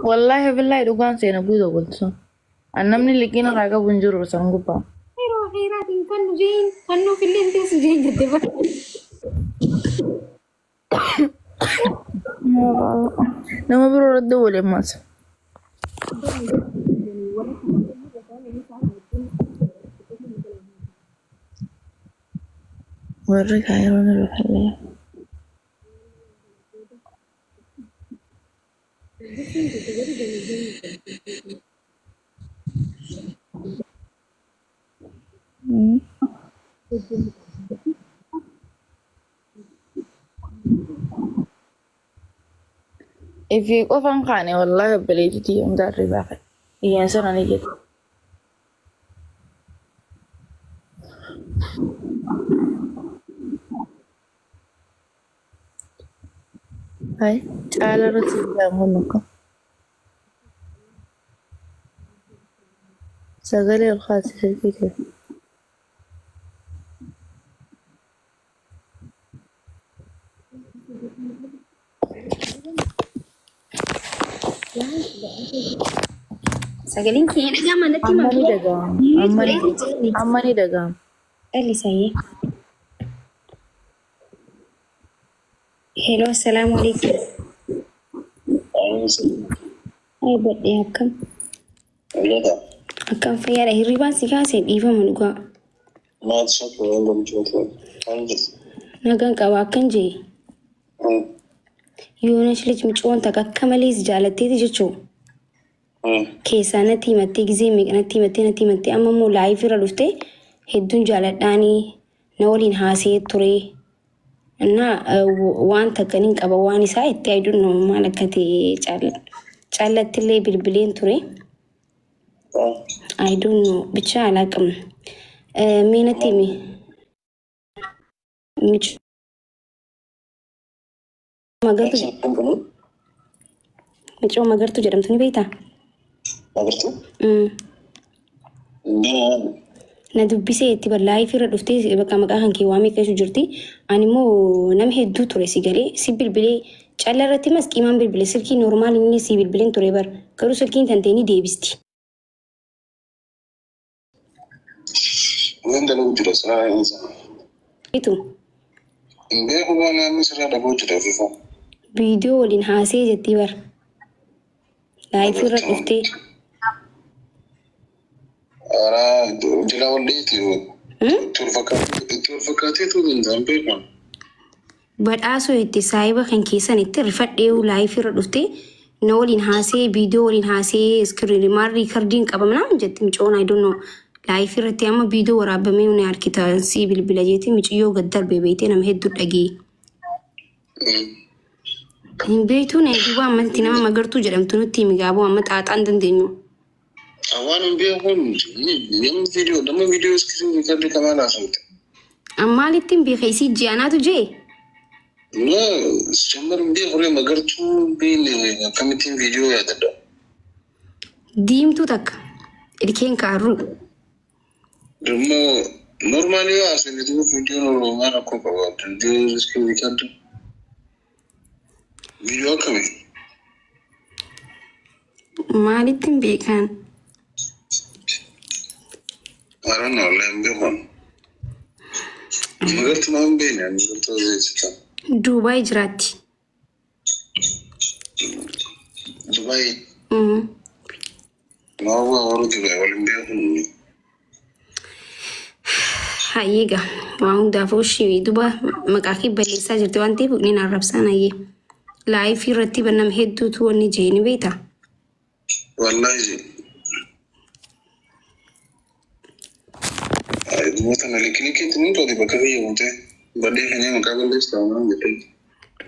Wallaahi billaahi dhugaan seena guutuu bulchu. Namni liqiin irraa qabu hin jiru san gubbaa. Yeroo heeraatiin kan nu jeen kan nuuf illee hin teessu jeen jette bara. Nama biroo irratti waliin maasa. Warri kaayiroon irra fallee. Ifii qofaan kaane wallaahi obboleettiitii hunda irri baafe. Iyyaan sana ni jedhu. Hai, caala irratti jedhamu kun sagalee ol kaasi silkii kee. Sagaleen kee dhaga'ama natti Amma ni dhaga'ama. Amma ni dhaga'ama. Dhallisayee. Hello, assalaamu alaikum. Ay, badhee akkam? Akkam fayyaadha. Hirribaan si kaasee dhiifama dhugaa. Nagaan qaba akkan jee. Yoonach lij micoon takka akka malee si jaalatteeti jechuu. Keessaa natti himattee gizee meeqa natti himattee natti himattee amma immoo live irra dhuftee hedduun jaaladhaanii na waliin haasee ture. Innaa waan takka nin qaba waan isaa itti I don't know maal akka ta'e caallatti illee bilbileen ture. I don't know bicha alaaqam. Mee natti himi. Michoo Magartuu Magartuu jedhamtu ni beektaa? Magartuu? Na dubbisee itti bar live irra dhuftee bakka maqaa kan kee waamee keessa jirti. Ani immoo nama hedduu ture si galee si bilbilee calla irratti masqiimaan bilbile silkii normal inni si bilbileen ture bar garuu silkiin tantee ni deebisti. Waan dalagu jira siraa isa. Itu Hin beeku waan namni sirraa dhabuu jira ofiifuu. Viidiyoo waliin haasee jettii bar. Live irra dhuftee. Araa jala wal dheeti. Itti wal fakkaatee ta'uu danda'a hin beeku. Badhaasoo itti saayiba kan keessan itti rifadhee live irra dhuftee na waliin haasee viidiyoo waliin haasee screen maal recordiin qabamnaa jetti micoon I don't know. Live irratti amma viidiyoo waraabamee ni harkita si bilbila jetti miciyyoo gad darbee beektee nama hedduu dhagee. Hin beektuu na duuba ammatti nama Magartuu jedhamtu nutti himi gaaboo amma xaaxaan dandeenyu. Waan hin beeku namni viidiyoo nama viidiyoo screen record kamaa haasawte. Maalitti hin beeka isii ji'anaatu jee? No, sijammar hin beeku ree Magartuu beekne akkamittiin viidiyoo yaadadha. Diimtuu takka ilkeen kaarruu. Immoo normally yoo haasawne duuba viidiyoon oromaa rakkoo qaba. Viidiyoo screen record. Viidiyoo akkamii? Maalitti hin beekan? I don't know, wallahi hin beeku. Magartuu nama hin beekne Magartuu zeessita. Duubaay jiraatti. Dubaay. Nama warra Dubaay waliin beeku. Hayyeega waan hundaafuu ishii duuba maqaa kee balleessaa jirti waan ta'eef ni arrabsaan hayyee. Live irratti nama hedduutu wanni jee ni beektaa? Wallahi. Duuba tana likilikiitti ni tooti bakka fayyadamte badhee kan maqaa balleessitaa waan jedhee.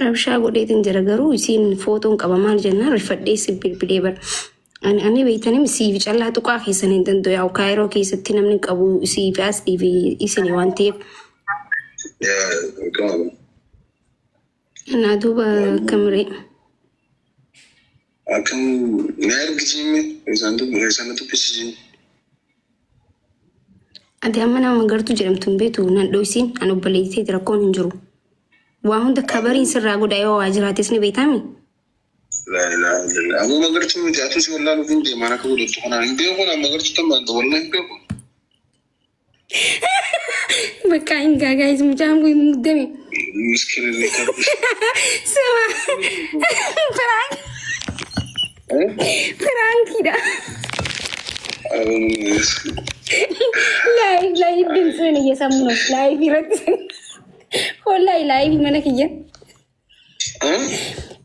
Rabshaa godheetiin jira garuu isiin footoon qaba maal jennaan rifadhee si bilbilee bara. Ani beektanii siif callaa tuqaa keessan hin danda'u yaa'u kaayiroo keessatti namni qabu siif asii fi isin waan ta'eef. Yaa qaba. Naa duuba kamiree. Akkam na argisiime isaan dubbisiisiin. Ati amma nama Magartuu jedhamtu hin beektu nan dhoysiin an obboleettii rakkoon hin jiru. Waa hunda kabariin sirraa godha yoo waa jiraates ni beektaami. Laa ilaaha illallah. Aboo magartuu miti atu si wallaaluuf hin deemaan akka godhattu kanaan hin beeku naan magartuu tammaan wallahi hin beeku. Bakka hin gaagaayis mucaan kun muddame. Miskiin illee kan. Sama. Prank. Prankiidha. Live live ድምፅህን እየሰሙ ነው። Live irratti wallahi live mana kiyya.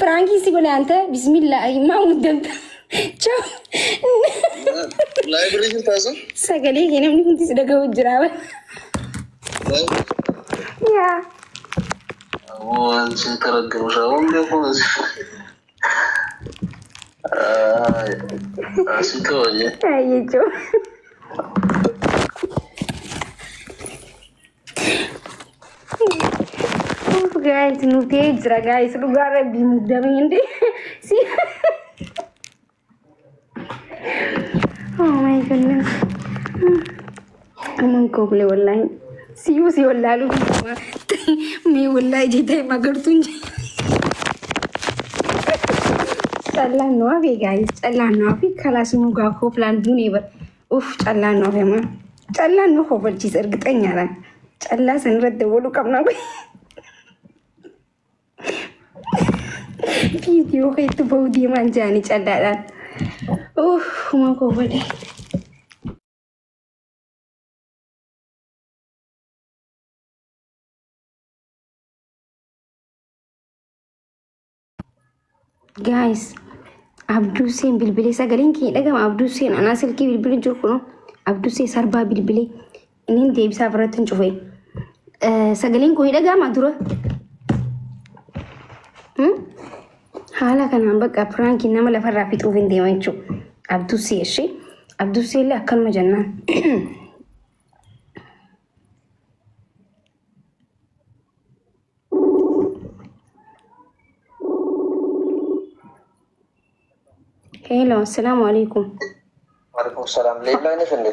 Prankii si godhe anta bismillah maa muddamta. Choo. Library jirtaa sun? Sagalee kee namni hundi si dhaga'u jira. Yaa. Waan si taraggamu waan beeku. Asii ta'u. Ayyee choo. Guys, nuti jira guys, dhugaa rabbii muddamee hindi. Si. Oh my goodness. Aman koble wallahi. Siyyuu si wallaaluu mee wallahi jettee magartuun callaan nu hafe guys, callaan nu hafe kalaas nu gaa kooflaan duunee bar. Uff callaan nu hafe ma. Callaan nu kofalchiisa እርግጠኛ callaa san irratti dawwaluu qabna. Viidiyoo keetti bahuu deemaan jiranii callaadhaan. Uff uma kofale. Guys, Abduuseen bilbilee sagaleen keenya dhagama. Abduuseen anaa silkii bilbilu jiru kunoo Abduusee sarbaa bilbilee inni deebisaa biratti hin cufe. Sagaleen koo dhagama dura. Haala kanaan bakka prankiin nama lafarraa fixuuf hin deema jechuudha. Abduusee ishee Abduusee illee akkanuma jennaan. Hello, assalaamu alaikum. Waalaikum salaam. Leellaa inni finde.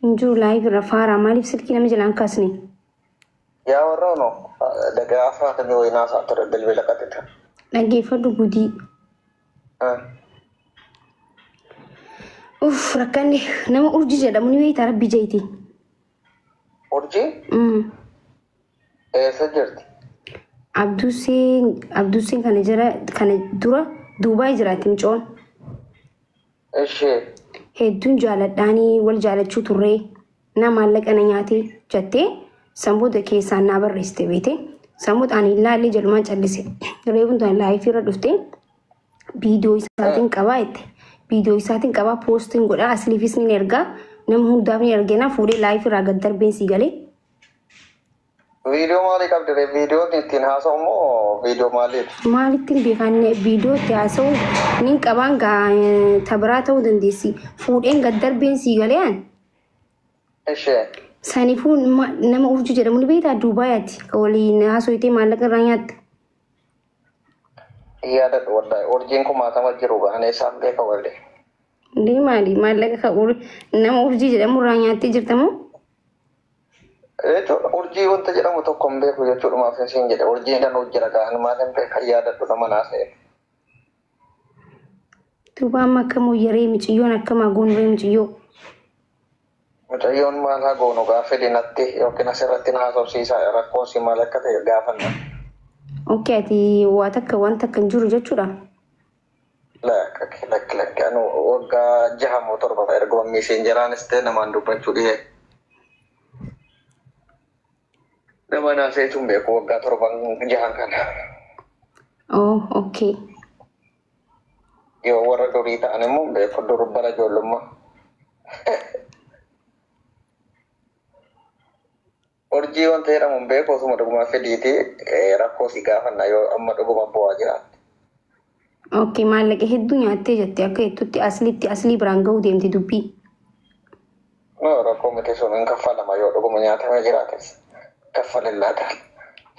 Hin jiru live irra faaraa maaliif silkii nama jalaan kaasne? Yaa warra no dagaa afaatamii wayinaa isaa ture bilbila qaxita. Dhaggeeffadhu gudii. Uff rakkanne nama urjii jedhamu ni beektaa rabbi jeeti. Urjii? Eessa jirti? Abduuseen kana jira kana dura Duubaay jiraatti micoon. Ishee. Hedduun jaaladhaanii wal jaalachuu turree na maallaqa na nyaatee jettee sanboota keessaan naa barreessite beete. Sanboota ani ilaallee jalumaan callise. Reefuun tun live irra dhuftee viidiyoo isaatiin qabaa jette. Viidiyoo isaatiin qabaa postiin godhaa asliifis ni ergaa nama hundaaf ni ergina fuudhee live irraa gad darbeen sii galee. Viidiyoo maalii qabdi ree? Viidiyoon ittiin haasa'u moo viidiyoo maaliiti? Maalittiin beekanne viidiyoo itti haasa'u ni qabaan gaa tabiraa ta'uu dandeessi. Fuudheen gad darbeen sii galee an. Ishee. Saniifuu nama urjii jedhamu ni beektaa Duubaayaati. Ka waliin haasofitee maallaqa irraa nyaatte. Yaadadhu wallahi urjiin kumaatama jiru ga'anii isaan beeka wallee. Ndee maali maallaqa ka nama urjii jedhamu irraa nyaattee jirta moo? Jechuudha urjii wanta jedhamu tokko hin beeku jechuudha siin jedhe urjiin kan hojjira ga'an maal hin beeka yaadadhu nama naasa'e. Duuba amma akkam wayyaree miciyyoon akkam hagoon ree miciyyoo. Mucayyoon maal hagoonu gaafa dinatti yookiin asirratti na haasofsiisaa rakkoon si maal akka ta'e gaafanna. Okay ati waa takka waan takka hin jiru jechuudha. Lakki lakki lakki anu waggaa jaha moo torba erga messengeraanis ta'e namaan dubbachuu dhihee. Nama naaseetu hin beeku waggaa torban jahan kana. Oh okay. Yoo warra durii ta'an immoo hin beeku dur bara ijoollummaa. Urjii wanta jedhamu hin beeku osuma dhuguma fediiti rakkoo si gaafanna yoo amma dhuguma bu'aa jiraatte. Okay maallaqa hedduu nyaattee jette akka jettutti aslitti aslii biraan ga'uu deemti dubbii. No rakkoo miti sun hin kaffalama yoo dhuguma nyaatamee jiraates kaffalillaa ta'a.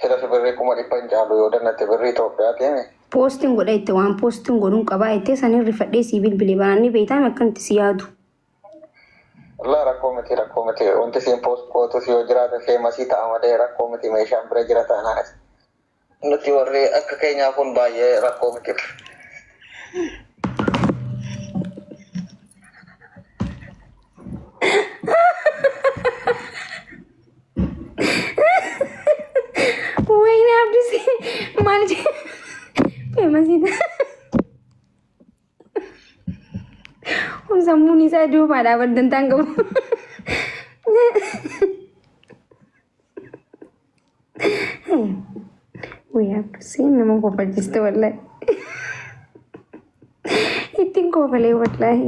Sila birrii 100,000 hin caalu yoo dannatte birrii Itoophiyaa deeme. Postiin godha jette waan postiin godhuun qabaa jettee saniin rifadhee sii bilbilee banaanni beektaan akkanatti si yaadu. La rakkoo miti rakkoo miti wanti siin post gootus yoo jiraate feemasii ta'a malee rakkoo miti meeshaan bira jira taanaan. Nuti warri akka keenyaa kun baay'ee rakkoo miti. Wayne Abdus maal feemasiidha. Sammuun isaa duubaadhaa baddantaan qabu. Wayne Abdus nama kofalchiste wallahi. Ittiin kofalee wallahi.